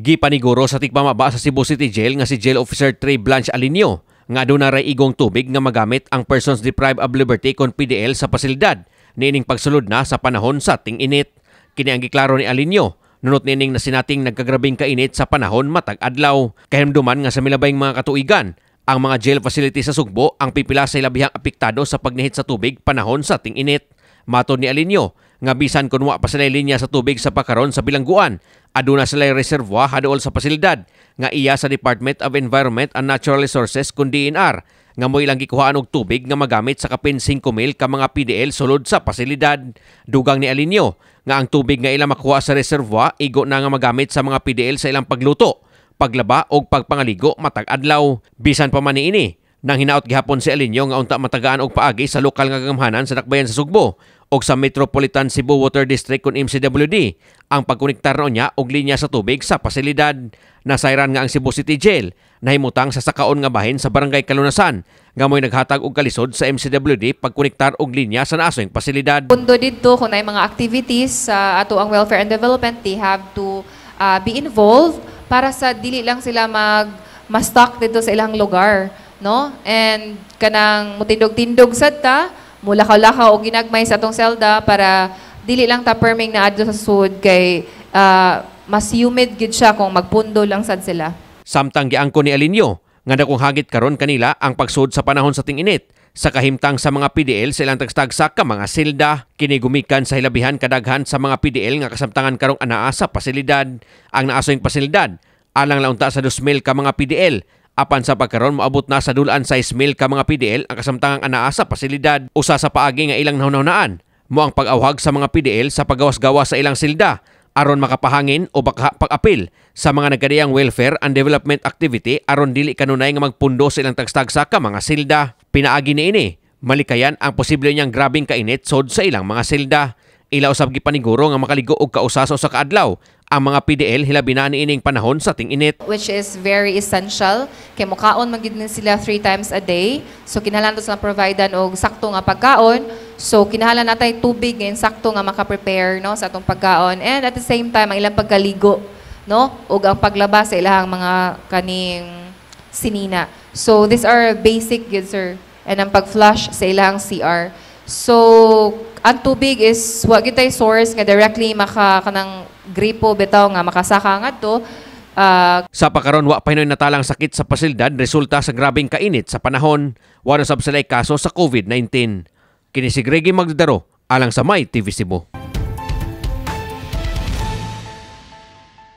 Gipaniguro sa tigpamaba sa Cebu City Jail nga si Jail Officer Trey Blanche Alinio nga aduna ray igong tubig nga magamit ang persons deprived of liberty kon PDL sa pasilidad niining pagsulod na sa panahon sa ting-init. Kini ang giklaro ni Alinio nunot niining nasinating nagkagrabing kainit sa panahon matag adlaw. Kahinumduman nga sa milabayng mga katuigan, ang mga jail facility sa Sugbo ang pipila sa ilabihang apektado sa pagnihit sa tubig panahon sa ting-init. Matod ni Alinio nga bisan kun wa pa sila linya sa tubig sa pakaron sa bilangguan, aduna sila reservoir haduol sa pasilidad nga iya sa Department of Environment and Natural Resources kun DENR nga mo ilang gikuhaan og tubig nga magamit sa kapin 5,000 ka mga PDL sulod sa pasilidad. Dugang ni Alinio nga ang tubig nga ilang makuha sa reservoir igo na nga magamit sa mga PDL sa ilang pagluto, paglaba og pagpangaligo matag adlaw. Bisan pa man niini, nang hinaot gihapon si Alinio nga unta matagaan og paagi sa lokal nga kagamhanan sa dakbayan sa Sugbo og sa Metropolitan Cebu Water District kun MCWD ang pagkonektar na unya og linya sa tubig sa pasilidad. Nasayran nga ang Cebu City Jail nahimutang sa sakaon nga bahin sa Barangay Kalunasan nga mo'y naghatag og kalisod sa MCWD pagkonektar og linya sa naasoyng pasilidad. Pundo didto kung naay mga activities sa ato ang welfare and development, they have to be involved para sa dili lang sila mag ma-stuck didto sa ilang lugar, no? And kanang mutindog-tindog sad ta, mulakaw-lakaw og ginagmay sa atong selda para dili lang ta perming na adto sa sud kay mas humid gid siya kung magpundo lang sad sila. Samtang giangko ni Alinio nga dakong hagit karon kanila ang pagsud sa panahon sa ting-init sa kahimtang sa mga PDL sa ilang tagstagsa ka mga silda. Kini gumikan sa hilabihan kadaghan sa mga PDL nga kasamtangan karong anaa sa pasilidad. Ang naasoyng pasilidad alang launta sa 2,000 ka mga PDL, apan sa pagkaron moabot na sa dulaan 6,000 ka mga PDL ang kasamtangang anaa sa pasilidad. Usa sa paagi nga ilang nahunahunaan mo ang pag-awhag sa mga PDL sa paggawas-gawas sa ilang silda aron makapahangin o baka pag-apil sa mga nagkadiyang welfare and development activity aron dili kanunay nga magpundo sa ilang tagstagsa ka mga silda. Pinaagi niini, malikayan ang posible niyang grabing kainit sod sa ilang mga silda. Ila usab gipaniguro nga makaligo og kausa sa usa ka adlaw ang mga PDL, hilabi na niining panahon sa ting-init. Which is very essential kay mukaon man gid ni sila three times a day. So kinahanglan to silang providean og sakto nga pagkaon. So kinahanglan natay tubig nga sakto nga maka-prepare, no, sa atong pagkaon and at the same time ang ilang pagkaligo, no, ug ang paglaba sa ilang mga kaning sinina. So these are basic gid, sir, and ang pag-flush sa ilang CR. So ang tubig is wa gyud tay source nga directly maka kanang gripo bitaw nga makasaka ngadto. Sa pakaron wa pa hinoy natalang sakit sa pasilidad resulta sa grabing kainit sa panahon. Wa na sab sila'y kaso sa COVID-19. Kini si Greggy Magdadaro alang sa My TV Cebu.